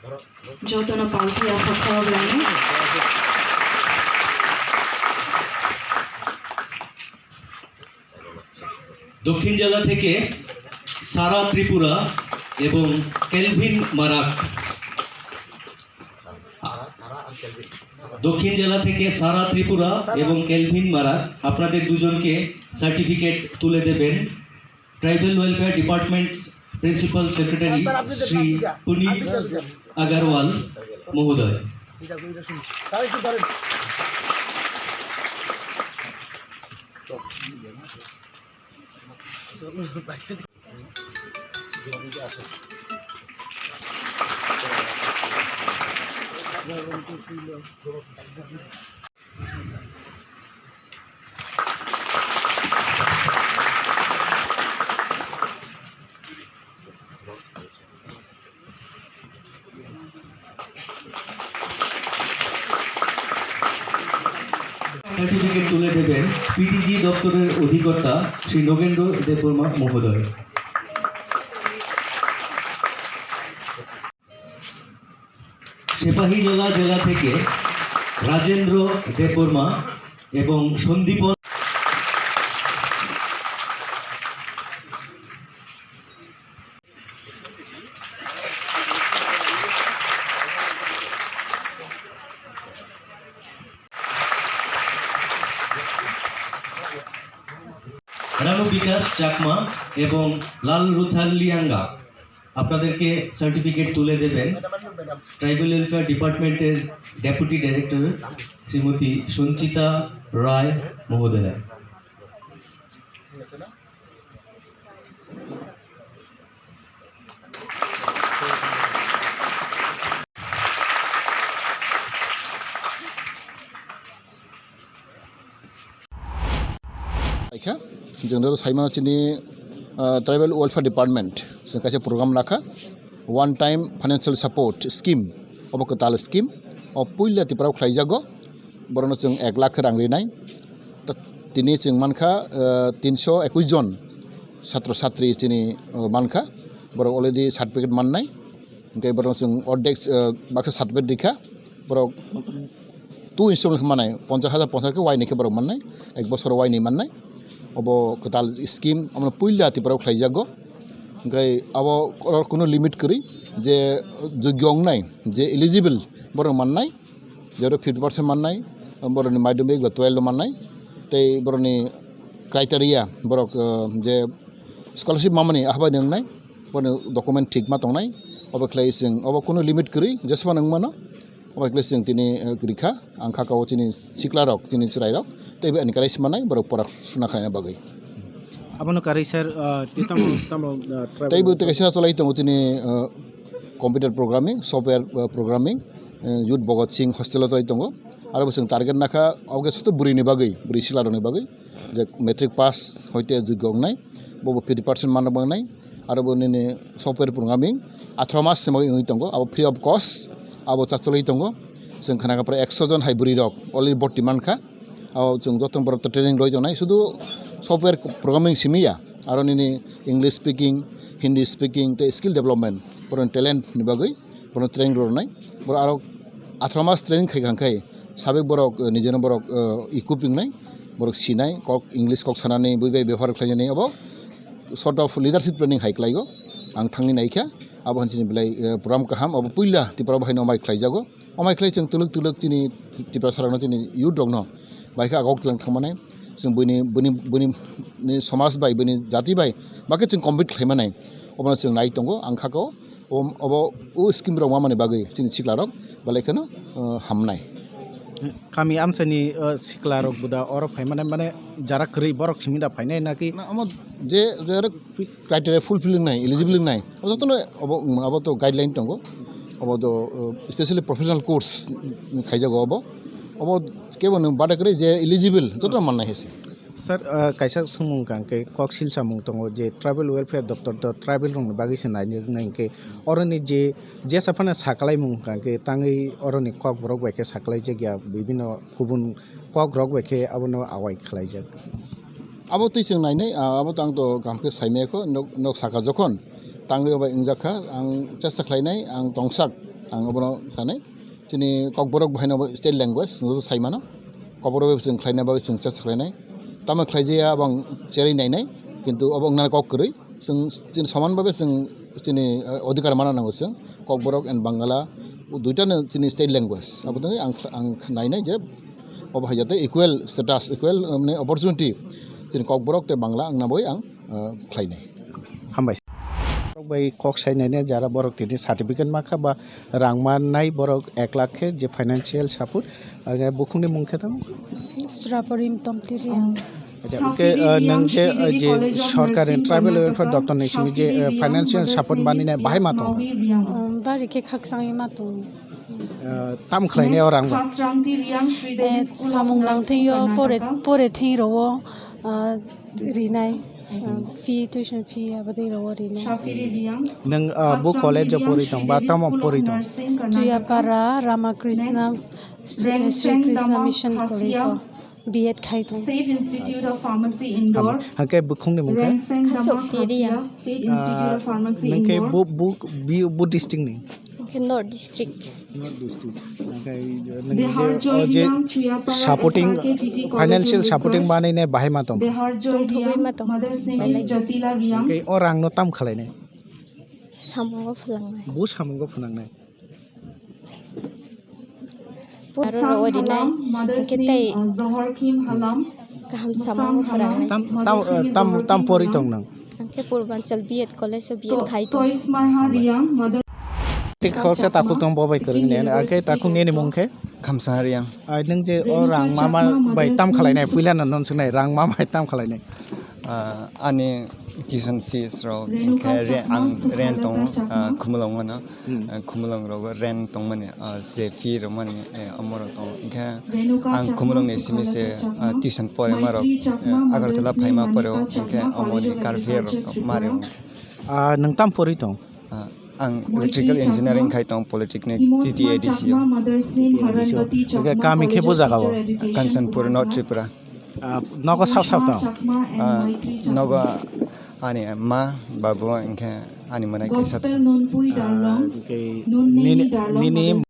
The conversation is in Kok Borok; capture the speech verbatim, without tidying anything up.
Jotono palpi asok khorok lainai. দক্ষিণ জেলা থেকে সারা ত্রিপুরা এবং কেলভিন মারাক। দক্ষিণ জেলা থেকে সারা ত্রিপুরা এবং কেলভিন মারাক আপনাদের দুজনকে সার্টিফিকেট তুলে দেবেন tribal welfare department principal secretary Shri Punit Agarwal মহোদয়। সার্টিফিকেট তুলে দেবেন পিটিজি দপ্তরের অধিকর্তা শ্রী নগেন্দ্র দেববর্মা মহোদয়। সিপাহীজলা জেলা থেকে রাজেন্দ্র দেববর্মা এবং সন্দীপন। রানু বিকাশ চাকমা এবং লাল রুথার লিয়াঙ্গা আপনাদেরকে সার্টিফিকেট তুলে দেবেন ট্রাইবাল ওয়েলফেয়ার ডিপার্টমেন্টের ডেপুটি ডাইরেক্টর শ্রীমতী সঞ্চিতা রায় মহোদয়া। Aikha, jeng doro saimano chini, ah, Tribal Welfare Department, chwng kaisa program lakha, one time financial support scheme, obo kwtal scheme, o puila Tripura o khlaijago, borokno chwng ek lakh rang rinai. Ta-, tini chwng mankha, ah, tinso ekwis jon satro satri chini, ah, mankha, borok already certificate mannai, hwnkhe borokno chwng ordek, ah, baksa certificate rikha, borok two installment khe mannai, ponchash hajar ponchash khe waini khe borok mannai, ek bosoro waini mannai. Obo kwtal scheme, omono puila Tripura o khlaijago. Hwnkhe abo oro kunu limit kwrwi, je jogyo wngnai, je eligible borok mannai, je oro fifty percent mannai, borokni madhyamik ba twelve mannai, tei borokni criteria, borok, eh, je scholarship mamani ahabai wngnai, borokni document thik ma tongnai, obo khlai chwng, obo kunu limit kwrwi, jesmano wngmano, obo khlai chwng tini, eh, rikha, ang kha kao chini sikla rok, chini chwrai rok, tei bo encourage manai borok pora suna khlaina bagwi. Abono karwi sir, ah, tei tamo, tamo, ah, tribal tei bo tei kaisa cholai tongo chini, ah, computer programming, software, ah, programming, eh, Youth Bhagat Singh hostel o cholai tongo. Aro bo chwng target nakha, obo khe soto bwrwi ni bagwi, bwrwi sikla rok ni bagwi, je matric pass hoite jogyo wngnai, bo bo fifty percent man rok wngnai. Aro bo nini software programming atharo mas se wngwi tongo, abo free of cost, abo chakcholwi tongo. Chwng khna kha prai ekso jon hai bwrwi rok already borti mankha. Abo chwng joto borok to training roi tongnai, sudu software programming simi ya, aro nini English speaking, Hindi speaking tei skill development, borokni talent ni bagwi borokno training rwnai. Borok aro atharo mas training khai kha khai sabik borok, eh, nijeno borok, eh, equipping nai, borok sinai, kok English kok sanani, bui bai bebohar khlainani abo sort of leadership training hai kwlaigo. Ang thangwi naikha, abo hanchini belai, eh, program kaham, abo puila Tripura o haino omai khlaijago. Omai khlai chwng twlwk twlwk chini Tiprasa rokno, chini youth rokno bai khe agok tlang thangmani, chwng buini, buini, buini ni somaj bai, buini jati bai bakhe chwng compete khlaimanai, obono chwng nai tongo. Ang kha kho, o, obo o scheme rok mamani bagwi chini sikla rok belai kheno, eh, hamnai. Kami amsani, eh, sikla rok buda oro phaimani, mane jara kwrwi borok simi da phainai naki? Na, omo je, je oro criteria fulfill wngnai, eligible wngnai, o jotono obo, abo to guideline tongo, obo to, eh, specially professional course khaijago obo, obo kebo nwng bada kwrwi je eligible jotono mannai hai se. Sir, ah, kaisa swngmung kha hwnkhe kok silsamung tongo je tribal welfare doptor to tribal rokni bagwi se naina wngnai hwnkhe oroni je jesa phano sakalaimung kha hwnkhe tangwi oroni kokborok bai khe sakalaijak ya, bibhinno kubun kokrok bai khe abono awai khlaijak. Abo twi chwng nainai, ah, abo to ang to kaham khe saimaya kho, nok, nok saka jokhon tangwi obai wngjak kha, ang chesta khlainai, ang tongsak. Ang obono sanai, chini Kokborok bahaino bo state language, nwng saimano. Kokborok bai chwng khlaina bagwi chwng chesa khlainai. Tamo khlaijaya abo ang cherwi nainai, kintu abo wngna kok kwrwi. Chwng chini soman babe chwng chini, eh, odhikar mana nango chwng. Kokborok and Bangala, duitano chini state language. Abo tongwi ang, ang nainai je obo hai jate equal status, equal, eh, mane opportunity chini Kokborok tei Bangla wngna bagwi ang, eh, khlainai. Hambai. Borok bai kok sai nainai jara borok tini certificate ma kha ba rang mannai borok ek lakh khe je financial support. Age bukhungni mung khe tamo? Sraporim Tomtiri. Acha, okay, uh, nwng je, uh, je sorkar ni tribal welfare doptor ni simi je, uh, financial support manina bahai ma tong? Um, bari khe khakchangwi ma tong. Uh, tam khlai ne orang ba? Eh, samung nang thing yo pore, pore thing ro wo, uh, rinai, uh, fee, tuition fee, abadi ro wo rinai. Nwng, uh, bu college o pori tong ba tamo pori tong? Chuyapara Ramakrishna, Sri, Sri Krishna Mission College o. B Ed khai thung. Safe Institute of Pharmacy Indoor. Hake bukhung ni mung khe? Khasok Tiriya. State Institute of Pharmacy Indoor. Nang khe bu, bu, bu, bu district ni? Hake North District. North District. Hake nang je, o je supporting, financial supporting manai ne bahai ma tong? Tong thogwi ma tong. Hake o rang no tam khalai nai? Samungo phulang nai. Bu samungo phulang nai. Aro ro rinai, hwnkhe tei kaham samungo phurangnai. Tam, tam, tam, tam pori tong nang? Ang khe Purbanchal B Ed College o B Ed khai tong. Tik khoroksa takhuk tong bo bai kwrwng ni, ang khe takhuk nini mung khe? Khamsa Riyang. Ai, nwng je o rang mama bai tam khalai nai, puila no non swngnai, rang mama bai tam khalai nai? Ah, ani tuition fees rok, hwnkhe re-, ang rent tongo, ah, Khumulwngo no. Hmm. Ah, Khumulwng rogo rent tongmani, ah, je fee rwmani, eh, omo rok tongo. Hwnkhe ang Khumulwng ni simi se, ah, tuition porima rok, eh, Agartala phaima pore o, hwnkhe omo ni car fare rok ma rw. Ah, nwng tam pori tong? Ah, ang electrical engineering khai tong Polytechnic T T A D C o. Hwnkhe kami khe bo jaga o? Kanchanpur, North Tripura. Ah, nogo sab sab tong? Ah, nogo ani ma, babu, hwnkhe ani mwnai kaisa tong. Ah, hwnkhe nini, nini